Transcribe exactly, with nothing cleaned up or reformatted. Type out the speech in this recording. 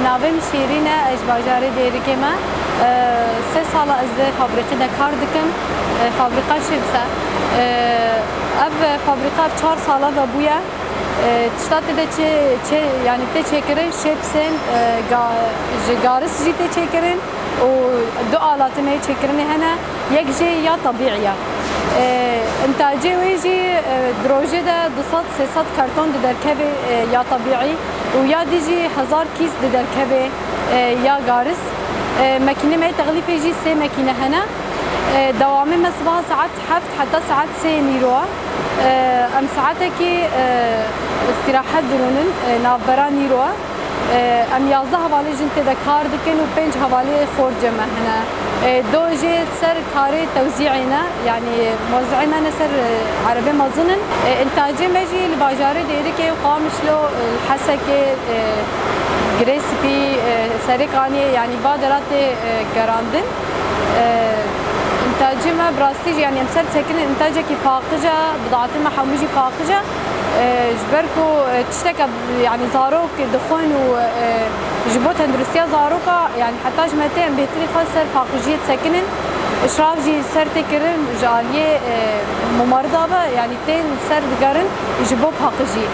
Navê min Şêrîn e, ez ji bajarê Dêrikê me. E, sê sala ez di fabrîqê de kar dikim. E, fabrîqa Şêbse. E, ev fabrîqa ev çar sala ve bûye. E, tişta tê de çê, çê, yanî tê çêkirin, şêbsên, e, ga-, ji garis jî tê çêkirin û du alatê me yê çêkirinê hene. Yek jê ya tebîî ye. E, întacê wê jî, e, di rojê de du sed sê sed karton di derkevê, e, ya tebîî û ya dî jî hezar kîs di derkevê, e, ya garis. E, mekînê me yê texlîfê jî sê mekîne hene. E, dewamê me sibaha saet heft heta saet sê nîro e. E, em saetekî, e, îstîrahet dirûnin, e, navbera nîro e. E, em yazdeh hevalê jin tê de kar dikin û pênc hevalê xorcê me hene. E, do jê ser karê tewzîê ne, yanî mozîê me ne ser, e, erebê mezin in. E, întacê me jî li bajarê Dêrikê û Qamişlo, e, li Hesekê, e, Girê Spî, e, Serê Kaniyê, yanî va dera tê, e, gerandin. E, întacê me bi rastî jî, yanî em ser çêkirin, întacekî paqij e, bidatê me hemû jî paqij e. E, ji ber ku, e, tişteke, yanî zarok dixwin û, e, ji bo tenduristiya zaroka, yanî heta ji me tê em bêtirî xwe ser paqijiyê çêkinin. Îşraf jî ser tê kirin ji aliyê, e, mumarida ve, yanî tên ser digerin ji bo paqijî.